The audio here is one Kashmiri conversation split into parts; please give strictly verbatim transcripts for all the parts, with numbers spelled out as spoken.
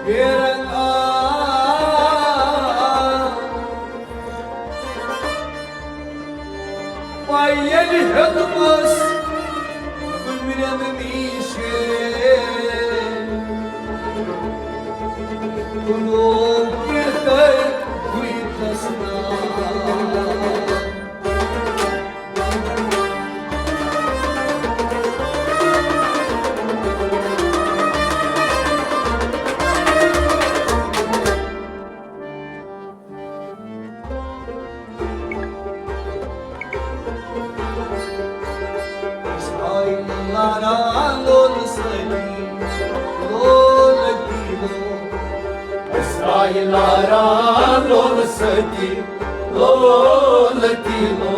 پھیرن آ۔ پَے ییٚلہِ ہیوٚتمَس کُمرٮ۪ن نِش، تُلو کِرتَے ہُیتَس ناو۔ أسۍ آے لاران لولہٕ سۭتی، لولہٕ تیٖلو۔ أسۍ آے لاران لولہٕ سۭتی، لولہٕ تیٖلو۔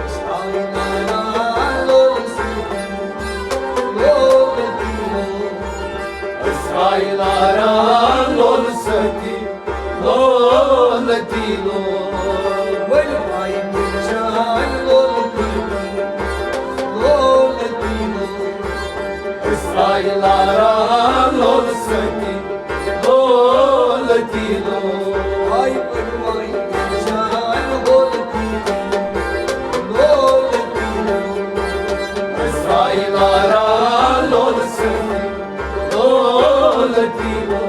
أسۍ آے لاران لولہٕ سۭتی، لولہٕ تیٖلو۔ أسۍ آے لاران لولہٕ سۭتی، لولہٕ تیٖلو۔ ؤلۍ وایہِ وٕچھان لولہٕ کٲنی، لولہٕ تیٖلو۔ أسۍ آے لاران لولہٕ سۭتی، لولہٕ تیٖلو۔ آے ؤلۍ وایہِ وٕچھان لولہٕ کٲنی، لولہٕ تیٖلو۔ أسۍ آے لاران لولہٕ سۭتی، لولہٕ تیٖلو۔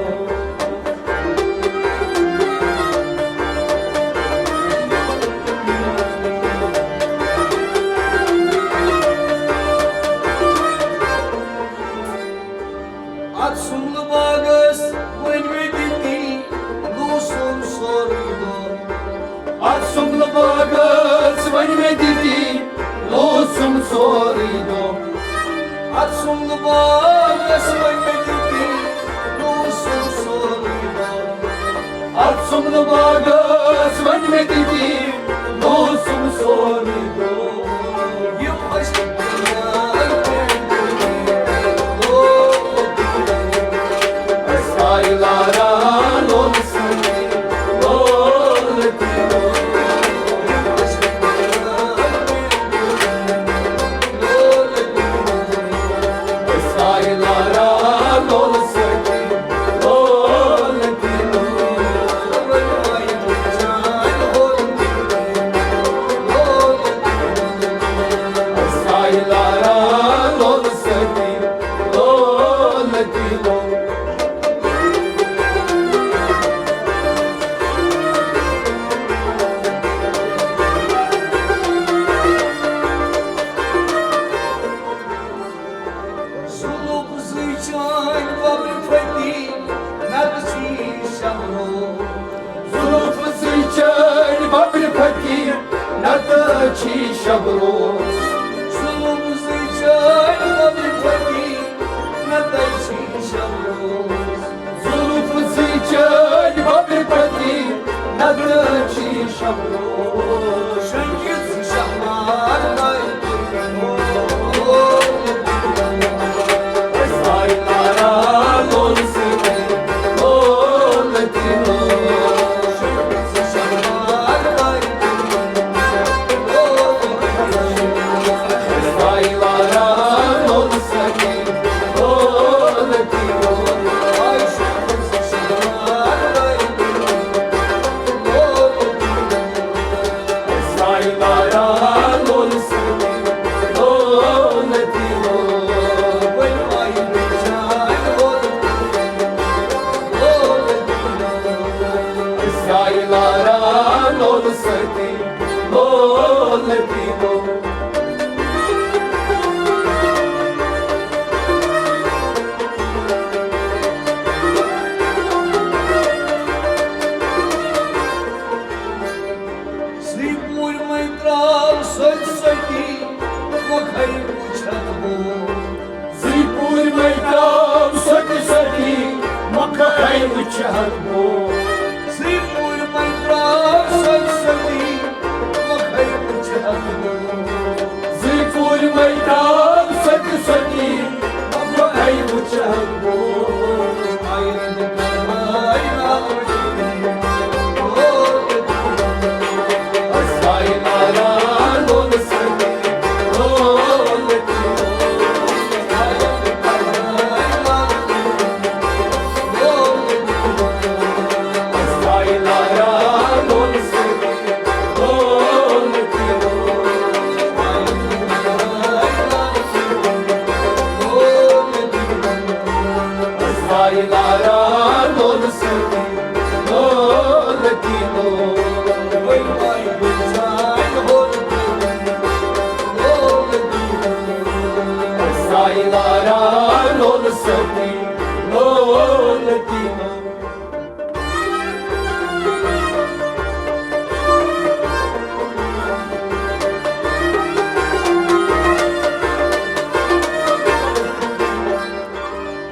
اَتھ سُمبلہٕ باغس ؤنۍ مےٚ دِتی لوٗسُم سورُے دۄہ۔ اَتھ سُمبلہٕ باغس ؤنۍ مےٚ دِتی لوٗسُم سورُے دۄہ۔ اَتھ سُمبلہٕ باغس ؤنۍ مےٚ دِتی لوٗسُم سورُے دۄہ۔ اَتھ سُمبلہٕ باغس ؤنۍ مےٚ دِتی لوٗسُم سورُے دۄہ۔ یہِ خۄشکی دُنیا أسۍ آے لاران لولہٕ سۭتی، لولہٕ تیٖلو۔ أسۍ آے لاران لولہٕ سۭتی، لولہٕ تیٖلو۔ أسۍ آے لاران لولہٕ سۭتی، لولہٕ تیٖلو۔ زُلُف زٕے چٲنۍ وۄبرِ پھٔتی، نتہٕ چھی شب روز۔ زُلُف زٕے چٲنۍ وۄبرِ پھٔتی، نتہٕ چھی شب روز۔ زُلُف زٕے چٲنۍ وۄبرِ پھٔتی، نتہٕ چھی شب روز۔ زُلُف زٕے چٲنۍ وۄبرِ پھٔتی، نتہٕ چھی شب روز۔ شۄنٛگِتھ زٕ شہمار لالہٕ۔ زٕے پوٗرۍ مَے ترٛاو سۄتہِ سۄتی، مۄکھَے وٕچھَتھ بوز۔ زٕے پوٗرۍ مَے ترٛاو سۄتہِ سۄتی، مۄکھَے وٕچھَتھ بوز۔ زٕے پوٗرۍ مَے ترٛاو سۄتہِ سۄتی، مۄکھَے وٕچھَتھ بوز۔ زٕے پوٗرۍ مَے ترٛاو سۄتہِ سۄتی، مۄکھَے وٕچھَتھ بوز۔ سایلارا لول ستی، لول تی۔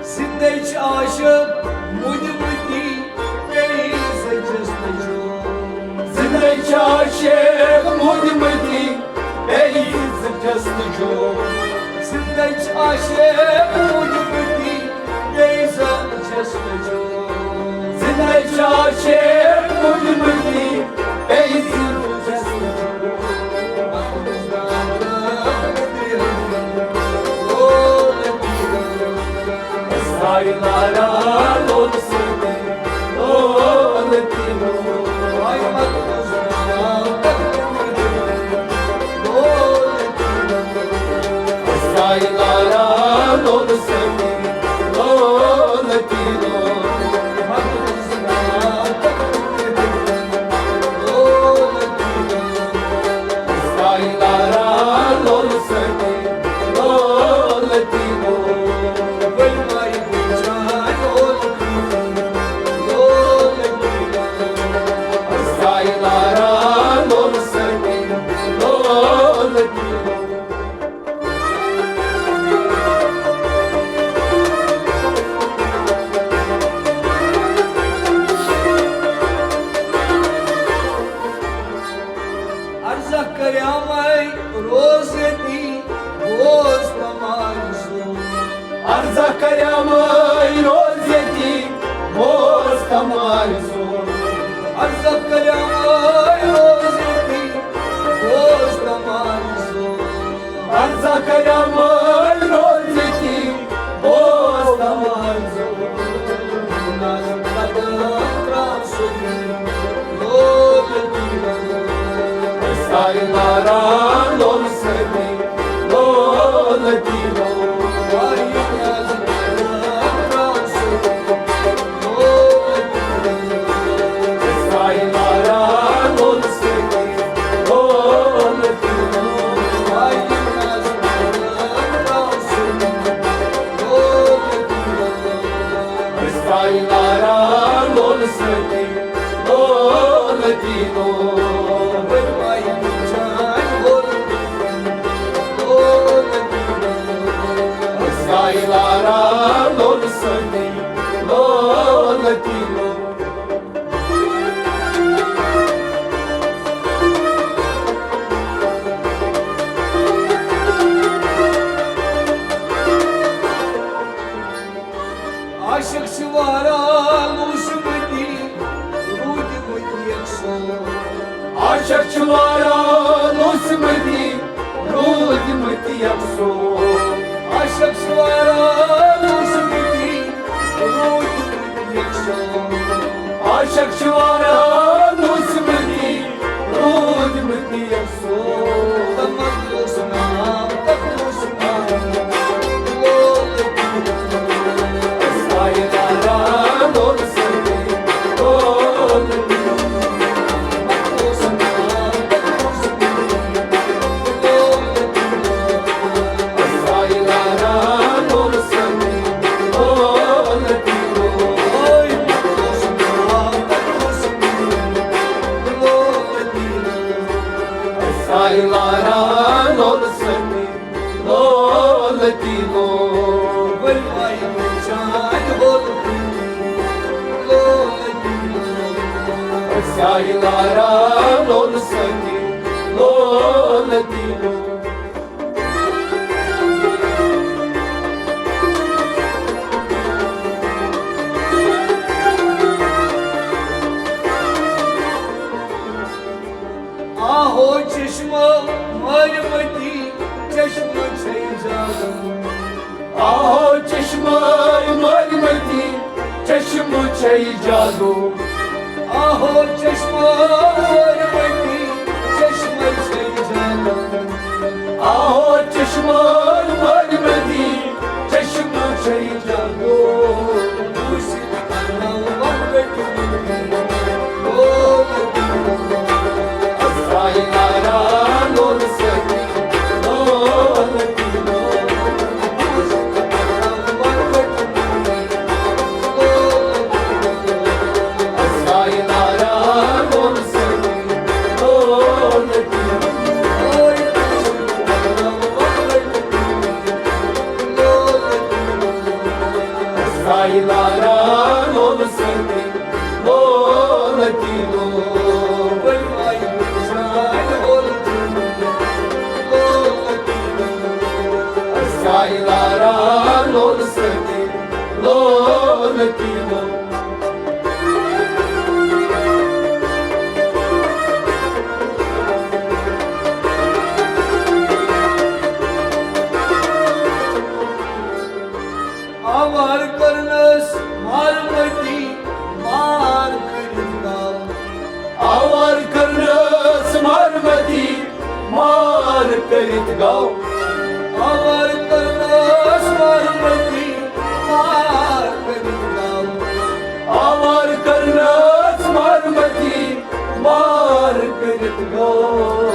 زندے چھِ عاشق مُدِ مُدی، بیٚیہِ زٕ جستجو۔ زندے چھِ عاشق مُدِ مُدی، بیٚیہِ زٕ جستجو۔ زندے چھِ عاشق مُدِ مُدی، بیٚیہِ زٕ جستجو۔ زندے چھِ عاشق مُدِ مُدی، بیٚیہِ زٕ جستجو۔ سایلارا لول ستی، لول تی لول۔ سایلارا لول ستی، لول تی لول۔ عرضہ کریامے روز یتی، بوز تمارِ سون۔ عرضہ کریامے روز یتی، بوز تمارِ سون۔ عرضہ کریامے روز یتی، بوز تمارِ سون۔ عرضہ کریامے روز یتی، بوز تمارِ سون۔ نازک قدم ترام سُہ لول تی لول۔ سایلارا لول ستی، لول تی لول۔ سایلارا لول ستی، لول تی لول۔ سایلارا لول ستی، لول تی لول۔ سایلارا لول ستی، لول تی لول۔ عاشق چھِ واریاہ لوٗسمٕتی، روٗدمٕتۍ یکسو۔ عاشق چھِ واریاہ لوٗسمٕتی، روٗدمٕتۍ یکسو۔ عاشق چھِ واریاہ لوٗسمٕتی، روٗدمٕتۍ یکسو۔ عاشق چھِ واریاہ لوٗسمٕتی، روٗدمٕتۍ یکسو۔ سایلارا لول ستی، لول تی لول۔ سایلارا لول ستی، لول تی لول۔ آہو چشمو مٲرمٕتی، چشمہٕ چھے جادو۔ آہو چشمو مٲرمٕتی، چشمہٕ چھے جادو۔ آہو چشمو مٲرمٕتی، چشمہٕ چھے جادو۔ آہو چشمو مٲرمٕتی، چشمہٕ چھے جادو۔ بوٗزِتھ انو ونٛگہٕ ٹُنٛگہٕ۔ او لارا لول ستی لولتی لو، وای وای گُلشن لولتی لو، لولتی لو، سائی لارا لول ستی لولتی لو۔ آوار کرنس مارمتی مار کٔرِتھ گاو۔ آوار کرنس مارمتی مار کٔرِتھ گاو۔ آوار کرنس مارمتی مار کٔرِتھ گاو۔ آوار کرنس مارمتی مار کٔرِتھ گوٚو۔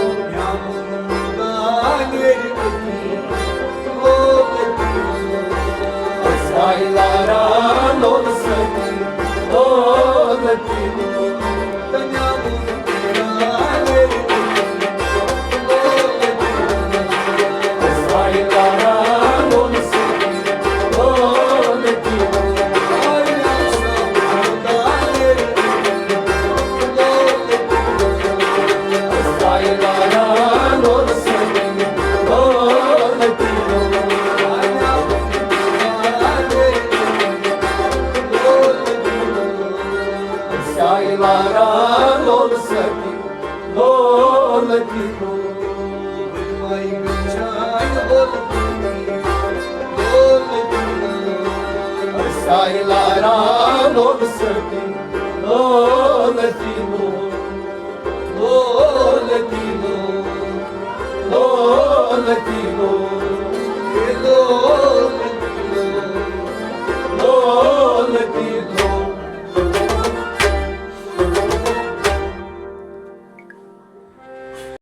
سایلارا لول ستی لولتی۔ سایلارا لول ستی لولتی لو۔ سایلارا لول ستی لولتی